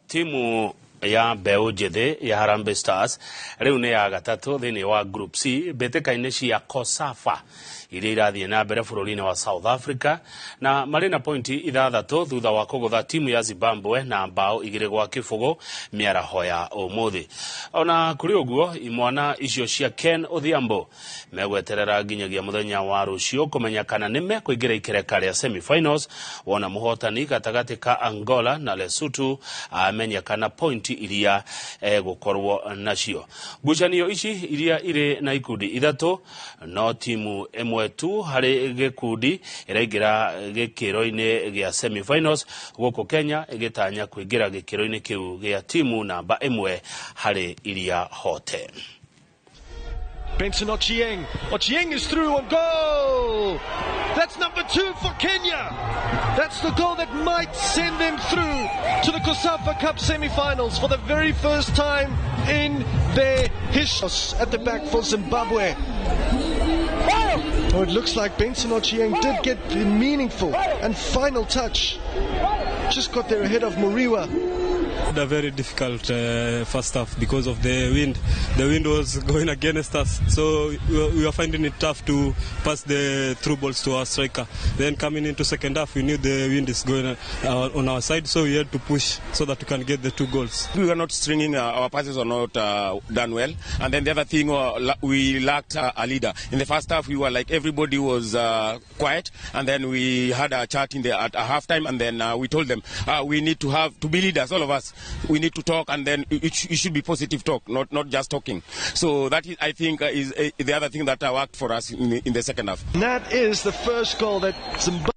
Timu ya mbeũ njĩthĩ ya Harambee Stars rĩu nĩ ya gatatũ thĩinĩ wa Group C mbĩtĩka-inĩ cia COSAFA iria irathiĩ na mbere bũrũri-inĩ wa South Africa, na marĩ na pointi 6 thutha wa kũgũtha timu ya Zimbabwe na mbaũ 2-0 mĩaraho ya ũmũthĩ. Ona kũrĩ ũguo, imwana icio cia Ken Odhiambo megweterera nginyagia mũthenya wa rũciũ kũmenya kana nĩ mekũingĩra ikereka rĩa semifinals, wona mũhotani gatagatĩ ka Angola na Lesotho amenyekana pointi iria egũkorwo nacio. Ngucanio ici iria irĩ na ikundi 3, no timu ĩmwe tu harĩ gĩkundi ĩraingĩra gĩkĩro-inĩ gĩa semifinals, gũkũ Kenya ĩgĩtanya kũingĩra gĩkĩro-inĩ kĩu gĩa timu namba 1 harĩ iria hote. Benson Ochieng. Ochieng is through on goal! That's number 2 for Kenya! That's the goal that might send them through to the COSAFA Cup semi-finals for the very first time in their history. At the back for Zimbabwe. Oh, it looks like Benson Ochieng did get the meaningful and final touch. Just got there ahead of Muriwa. A very difficult first half because of the wind. The wind was going against us, so we were finding it tough to pass the through balls to our striker. Then coming into second half, we knew the wind is going on our side, so we had to push so that we can get the 2 goals. We were not stringing, our passes were not done well. And then the other thing, we lacked a leader. In the first half, we were like everybody was quiet, and then we had a chat at a halftime, and then we told them we need to have to be leaders, all of us. We need to talk, and then it should be positive talk, not just talking. So that is, I think, is the other thing that worked for us in the second half. And that is the first goal that Zimbabwe.